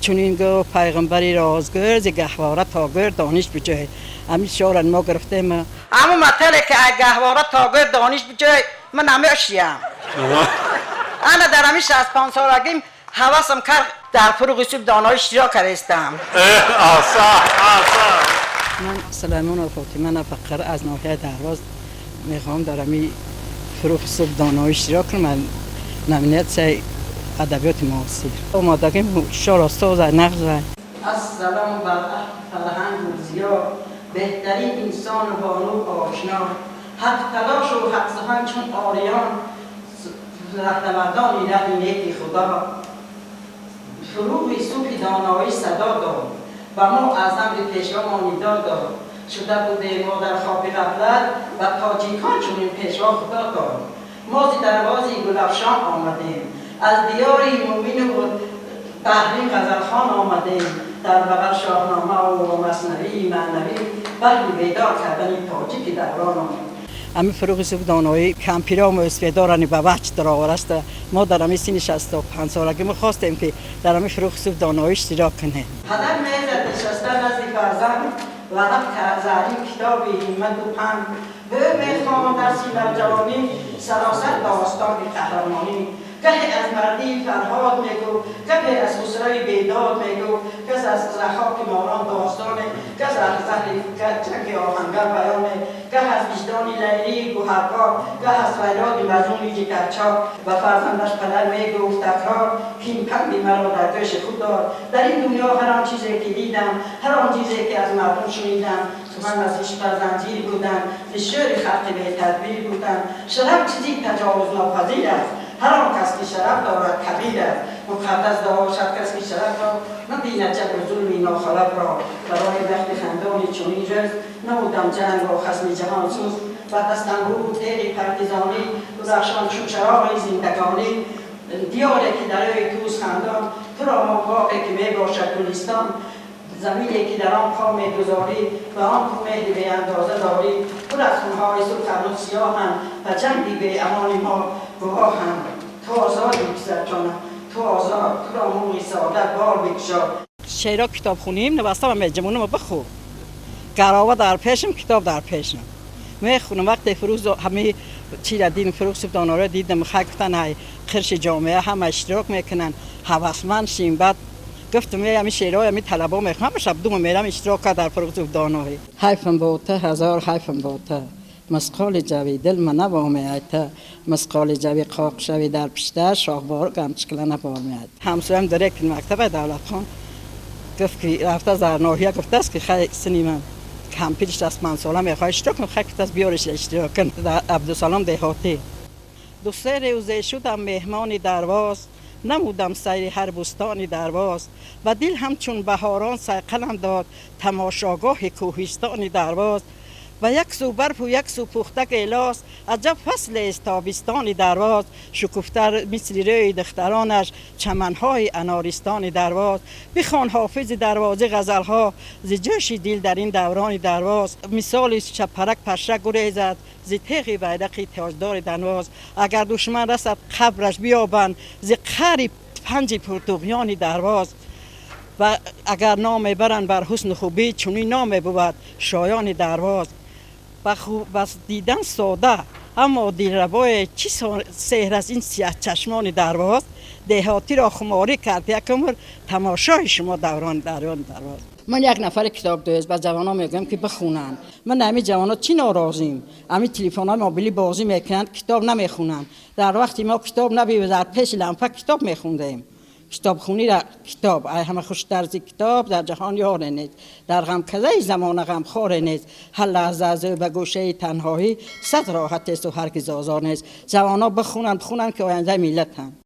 Чунин гуфт пайғамбари розгӯ, зи гаҳвора то гӯр дониш биҷӯй. Ҳамин шиорро мо гирифтем. Ҳамун матале ки аз гаҳвора то гӯр дониш биҷӯй, ман намешиям. Ана дар ҳамин 65 солагим ҳавасам кард, дар Фурӯғи субҳ доноӣ иштирок кардастам. Аҳсан, аҳсан. Ман Сулаймонова Фотима Нафақара аз ноҳияи Дарвоз мехоҳам дар ҳамин Фурӯғи субҳ доноӣ иштирок кунам, номинатсияи адабиёти муосир. Омодагим шоро соза нағза. Ассалом бар фарҳангу зиё, беҳтарин инсону бону ошно, ҳақ талошу ҳақ сухан чун ориён, раҳнавардони раҳи неки Худо. Фурӯғи субҳи доноӣ садо дод, ба мо аз амри пешво нидо дод. Шуда будем мо дар хоби ғафлат, ба тоҷикон чунин пешво Худо дод. Мо зи дарвози Гулафшон омадем, аз диёри Мумину Баҳрин Ғазалхон омадем. Дар бағал Шоҳномаву Маснавии маънавӣ, баҳри бедор кардани тоҷики даврон омадем. Ҳамин Фурӯғи субҳ доноӣ кампиро мӯсфедорани ба ваҷ даровараста. Мо дар ҳамин синни 65 солагӣ мо хостем, ки дар ҳамин Фурӯғи субҳ доноӣ иштирок кунем. Падар мезад нишаста назди фарзанд варақ зарин китоби ҳиммату панд. Ба ӯ мехонд дарси навҷавонӣ, саросар достони қаҳрамонӣ. Гаҳе аз мардии Фарҳод мегуфт, гаҳе аз Хусрави Бедод мегуфт, кас аз Заҳҳоки морон достоне, кас аз заҳри ҷанги оҳангар баёне, гаҳ аз виҷдони Лайлии гӯҳарбор, гаҳ аз фарёди мазлуми ҷигарчок. Ба фарзандаш падар мегуфт такрор, ки ин панди маро дар гӯши худ дор: дар ин дунё ҳар он чизе ки дидам, ҳар он чизе ки аз мардум шунидам, сухан аз ишқ занҷир будам, зи шӯри халқи бетадбир будам. Шараф чизи таҷовузнопазир аст, ҳар он кас ки шараф дорад, кабир аст. Муқаддас дошад кас ки шарафро, набинад ҷабру зулми нохалафро. Барои бахти хандони чунин рӯз набудам ҷанг бо хасми ҷаҳонсӯз. Ба дастам буд теғи партизонӣ, дурахшон чун чароғи зиндагонӣ. Диёре ки дарёи Тӯс хандон, туро мо боғе ки мебошад гулистон. Замине ки дар он по мегузорӣ ва он ту меҳри беандоза дорӣ, пур аз хунҳои сурх ҳанӯз сиёҳанд ва ҷанги беамони мо гувоҳанд. Ту озодӣ, писарҷонам, ту озод, туро мурғи саодат бор бикушод. Шеъро китоб хунем, навастама меҷамонама бихӯр. Гарова дар пешам, китоб дар пешам, мехунам. Вақте фурӯз ҳамаи чира дидем, Фурӯғ субҳ доноро дидам, хай гуфтан, ҳай қирши ҷомеа ҳама иштирок мекунанд, ҳавасманд шим. Баъд гуфтам, ҳами шеърҳои ҳами талабо мехонам, шаб дума мерам иштирок кард дар Фурӯғ субҳ доноӣ. Ҳайфам бота, ҳазор ҳайфам бота, мисқоли ҷави дил ма навомеайта. Мисқоли ҷави қоқ шави дар пишта, шоҳбор гамчикла набормеайт. Ҳамсоям директор мактаба Давлатхон гуфт, ки рафта Зарноҳия гуфтааст, ки хай сини ман кампир 65 сола мехоҳад иштирок кун. Хай гуфтааст, биёриш, иштирок кун. Абдусалом Деҳотӣ. Ду се рӯзе шудам меҳмони Дарвоз, намудам сайри ҳар бӯстони Дарвоз. Ба дил ҳамчун баҳорон сайқалам дод тамошогоҳи кӯҳистони Дарвоз. Ба як сӯ барфу як сӯ пухта гелос, аҷаб фаслест тобистони Дарвоз. Шукуфтар мисли рӯи духтаронаш чаманҳои анористони Дарвоз. Бихон Ҳофизи Дарвозӣ ғазалҳо зи ҷӯши дил дар ин даврони Дарвоз. Мисоли чапарак паша гурезад зи теғи байрақи тоҷдори Дарвоз. Агар душман расад, қабраш биёбанд зи қаъри панҷи пуртуғёни Дарвоз. Ва агар ном мебаранд бар ҳусну хубӣ, чунин номе бувад шоёни Дарвоз. Ба дидан сода, аммо дилрабое, чӣ сеҳр аст ин сиёҳчашмони Дарвоз. Деҳотиро хуморӣ кард як умр тамошои шумо даврон дарёни Дарвоз. Ман як нафари китобдӯст, ба ҷавонон мегӯям, ки бихонанд. Ман ҳамин ҷавонон чӣ норозим? Ҳамин телефонҳои мобилӣ бозӣ мекунанд, китоб намехонанд. Дар вақти мо китоб наби, дар пеши лампа китоб мехондем. Китобхонира китоб ай ҳама хуштарзи китоб дар ҷаҳон ёре нест, дар ғамказаи замона ғамхоре нест. Ҳар лаҳза аз ӯ ба гӯшаи танҳоӣ сад роҳатесту ҳаргиз озор нест. Ҷавонон бихонанд, бихонанд, ки ояндаи миллатанд.